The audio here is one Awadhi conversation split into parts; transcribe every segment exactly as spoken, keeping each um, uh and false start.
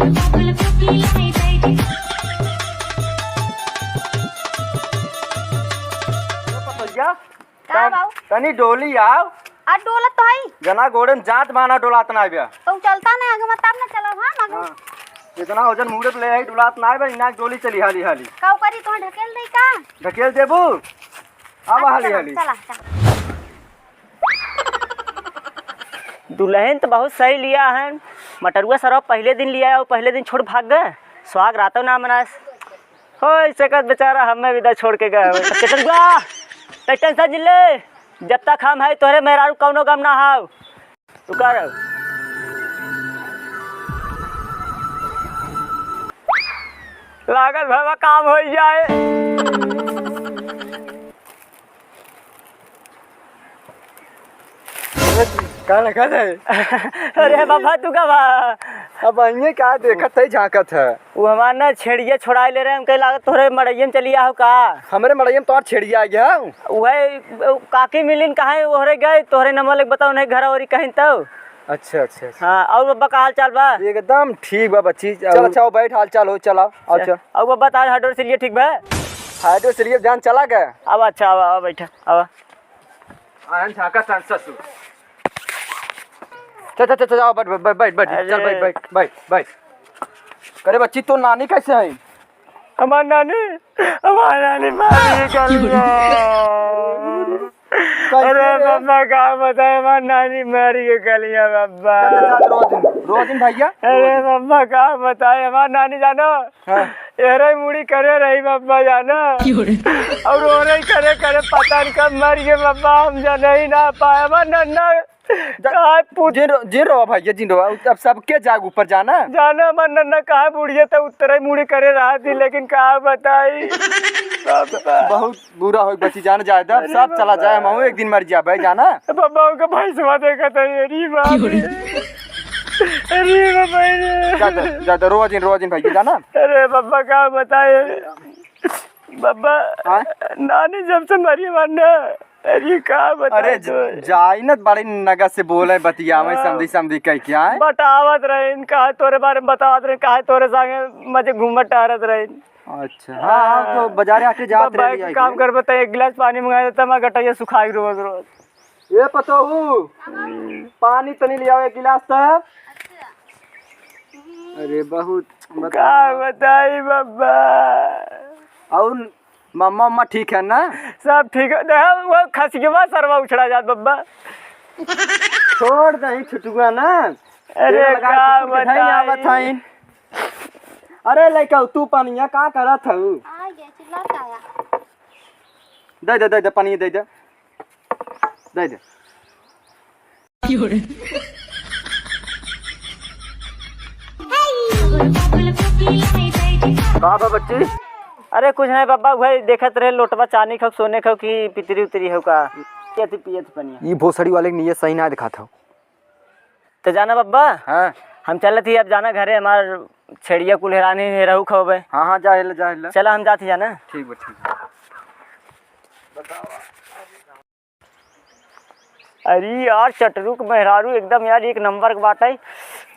भैया, का तन-, बाऊ? तनी डोली आओ। आ, डोलत तो हई। जना गोड़े में जात बाना, डोलात ना आइबे। तो चलता ना आगे, मत तब ना चलब, हाँ, मगर। हाँ। इतना वजन मूड़े पे ले आई, डोलात ना आइबे, इना डोली चली हाली हाली। का करी, तोहे ढकेल दे का? ढकेल देबू? अब हाँ, हाली चला, हाली। चला, चला। दुल्हन तो बहुत सही लिया है, मटरुआ सरवा पहले दिन लिया है, पहले दिन छोड़ भाग गए, सुहाग रातो ना मनास। हो, इसे कस बेचारा हमें विदा छोड़ के गए हो। चेतन बा, तै टेंशन जिन ले, जब तक हम है तोहरे मेहरारू कौनो गम ना हाव। तू कर। लागत भवा काम हो जाए। अरे, का लगा दे? अरे बाबा, तू का बा? अब आइए, का देखत है, झांकत है? वो हमार ना छेड़िया छोड़ाए ले रहे, हमके लागत तोहरे मड़इये में चली आओ का? हमरे मड़इये में तोहर छेड़िया आ गया? वही काकी मिलिन, कहाँ ओहरे गए, तोहरे नंबर लेके बताओ, नहीं घर और कहीं तो। अच्छा, अच्छा, अच्छा। हाँ, और बाबा का हाल चाल बा? एकदम ठीक बा बच्ची। चल, अच्छा, आओ बैठ, हाल चाल हो, चल आओ, आओ चल। और बाबा तार हाइड्रो सिलिया ठीक बा? हाइड्रो सिलिया जान चला गया। अब अच्छा, अब, अब बैठा, अब। आन झाका चांस ससुर। चल, चल, चल, चल, आओ, बैठ, बैठ, बैठ, बैठ, चल, अरे। बैठ, बैठ, बैठ, बैठ। करे बच्ची, तो नानी कैसे है? हमार नानी, हमार नानी मारी गलिया। कैसे अरे रे? बब्बा, का बताए, हमार नानी मारी गलिया बब्बा। जा, जा, जा, रो जिन, रो जिन भैया, रो अरे जिन। बब्बा, का बताए, हमार नानी जानो, हाँ। एहरे मुड़ी करे रही बब्बा जानो। क्यों रे? और ओरे करे करे पता नहीं कब मर गए बब्बा, हम जाने ही ना पाए। हमार नन्ना जा, का पूछ- जिन रो-, जिन रहो भैया, जिन रहो। अब सबके जाग ऊपर जाना। जाना हमार नन्ना कहाँ बुढ़िया तो उत्तरे मुड़ी करे रहा थी, लेकिन का बताई बब्बा। बहुत बुरा होई बच्ची, जान जाए दे, अब अरे सब चला बब्बा। जाए, हम एक दिन मर जाए भाई, जाना। बब्बा, उनका भैंसवा देखा था, अरे बाप रे। अरे बब्बा रे। जा दे, जा दे, रो जिन, रो जिन भैया, जाना। अरे बब्बा, का बताए बब्बा, हाँ? नानी जब से मरी हमार ना, अरे का बताए अरे ज-, तो। जाई न बड़ी नगद से बोले, बतियावे, हाँ। समधी, समधी कह के आए। बतावत रहीन, कहा तोरे बारे में बतावत रहीन, कहा तोरे संगे मजे घूमत टहरत रहीन। अच्छा, हाँ, हाँ, तो बाजारे आके जात बब्बा, रही एक है काम कि? कर, बता, एक गिलास पानी मंगा देता, मैं गटैया सुखाई रोज रोज। ए पतोहू, पानी तनी ले आओ एक गिलास तब। अरे बहुत बता। का बताई बब्बा। और मम्मा, मम्मा ठीक है ना? सब ठीक है। देख, वो खसियवा सरवा उछड़ा जात बब्बा। छोड़ दही छुटुआ ना। अरे तेल लगा का के कुछ खाई ना बताई। आवत हईन। अरे लइका, तू पनिया का करत हऊ? आ गया, चिल्लाता है। दे दे, दे दे, पानी दे दे। दे दे। का बा बच्ची? अरे कुछ नहीं बब्बा, वही देखत रहे लोटवा चानी खाओ, सोने खाओ कि पितरी उतरी हो का? पियत, पियत पनिया। ई भोसड़ी वाले के नियत सही ना दिखात हो। तो जाना बब्बा, हाँ। हम चलत ही अब जाना घरे, हमार छेड़िया कुल हेरानी हेरहू खबे। हाँ, हाँ, जा हेला, जा हेला। चला हम जात ही जाना। ठीक बा, ठीक बा। अरे यार, चटरू के मेहरारू एकदम यार एक नंबर के बाटे,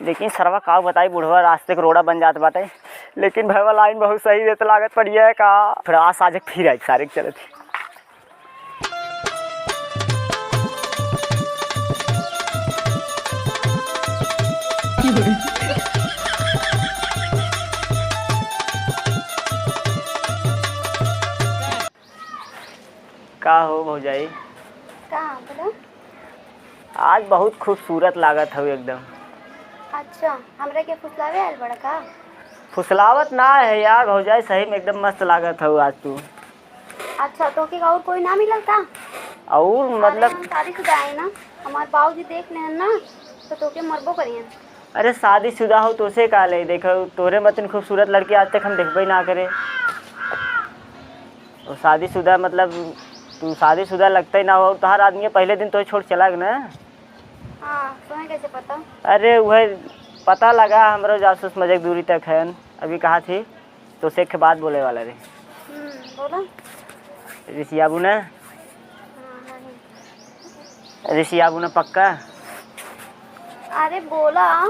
लेकिन सरवा का बताई, बुढ़वा रास्ते के रोड़ा बन जात बाटे, लेकिन भैया लाइन बहुत सही देत लागत पड़िया है का। फिर आज साझे फिर आई सारे के चलत ही। का हो भौजाई? का, बोलो। आज बहुत खूबसूरत लागत हऊ एकदम। अच्छा, हमरा के फुसलावे आइल बड़ा का? फुसलावत ना है यार भौजाई, सही में एकदम मस्त लागत हऊ आज तू। अच्छा, तोके और कोई ना मिलल का? और अरे, मतलब हम शादीशुदा है ना, हमार बाबूजी देख लेहन ना, तो तोके मरबो करिहन। अरे शादीशुदा हो तो से का ले, देखो तोरे मतन खूबसूरत लड़की आज तक हम देखबे ना करे। और शादीशुदा मतलब तू शादीशुदा लगते ना हो, तोहार आदमी पहले दिन तो छोड़ चला गया ना। हाँ, तुम्हें कैसे पता? अरे वह पता लगा, हमरो जासूस मजे दूरी तक है, अभी कहा थी। तो से एक बात बोले वाला रहे। हम्म, बोला। रिसियाबू ना? हाँ, नहीं। रिसियाबू ना पक्का? अरे बोला।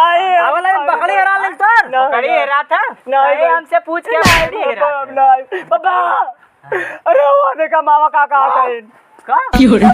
नहीं। अब नहीं, बकरी हेरा ले तोर। नहीं। बकरी हेरा था? नहीं, नहीं, नहीं। हमसे पूछ के नहीं, बकरी हेरा पापा, था। नहीं। पापा, अरे वो देखा मामा का कहा था इन। का? क्यों रे?